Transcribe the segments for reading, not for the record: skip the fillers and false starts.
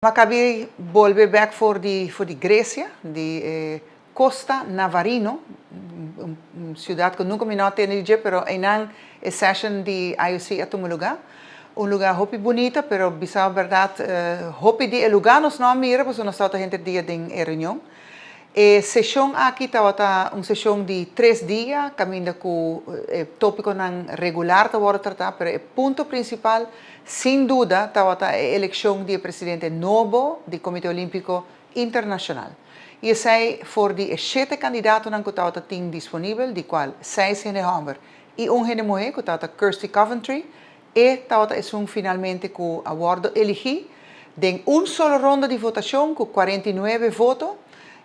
Mi a caba di bolbe bek for di Grecia, di Costa Navarino, un ciudad cu nunca mi no a tende di, pero einan e session di IOC a tuma luga. Un luga hopi bunita, pero bisa berdad, hopi di e luga nos no a mira, pasobra nos tabata henter dia den reunion. E sesion aki tabata un sesion di 3 dia, caminda cu topiconan regular tabata trata, pero e punto principal, sin duda, tabata e eleccion di presidente nobo di Comite Olimpico Internacional. Y esey for di siete candidatonan cu tabata tin disponibel, di cual seis hende homber y un hende muhe, cu tabata Kirsty Coventry, e tabata esun finalmente cu a wordo eligi den un solo ronda di votacion cu 49 voto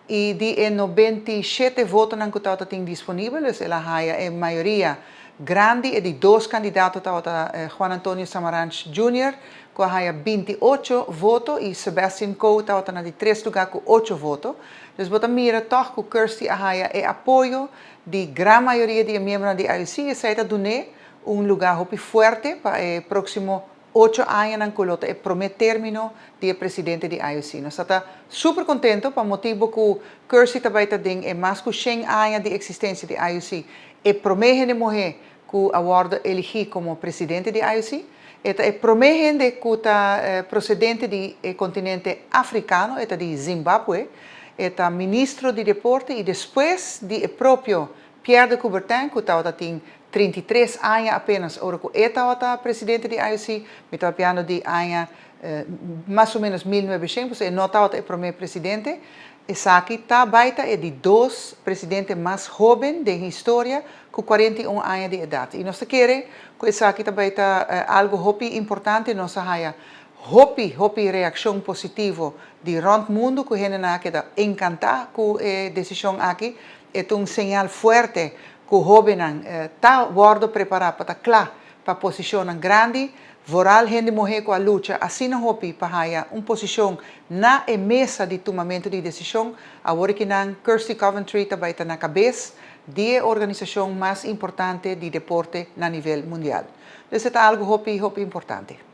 y di e 97 votonan cu tabata tin disponibel, el a haya e mayoria grandi. E di dos candidato tabata Juan Antonio Samaranch Jr., cu a haya 28 voto, y Sebastian Coe tabata na di tres luga cu 8 voto. Dus bo ta mira toch cu Kirsty a haya e apoyo di gran mayoria di miembronan di IOC, y esey ta dun'e un luga hopi fuerte pa e proximo 8 añanan cu lo ta e prome termino di presidente di IOC. Nos ta super contento pa motibo cu Kirsty tambe ta den e mas cu 100 aña di existencia di IOC. E prome hende muhe cu a wordo eligi como presidente di IOC. E ta e prome hende cu ta procedente di continente africano, e ta di Zimbabwe. E ta ministro di deporte y despues di e propio Pierre de Coubertin, cu tabata tin 33 aña apenas, ora cu e tabata presidente di IOC, mi ta papiando di aña mas o menos 1900, e no tabata e prome presidente. Esaki ta bay ta e di dos presidente mas hoben den historia, cu 41 aña di edad. Y nos kier cu esaki tambe ta algo hopi importante. Nos a haya hopi, hopi reaccion positivo di rond mundo, cu hendenan a keda encanta cu e decision aki. E un señal fuerte cu hobennan ta wordo prepara pa ta cla pa posicion grandi, vooral hende muhe cu a lucha asina hopi pa haya un posicion na e mesa di tumamento di decision. Awor cu nan Kirsty Coventry tambe ta na cabes di e organisacion mas importante di deporte na nivel mundial. Esey ta algo hopi, hopi importante.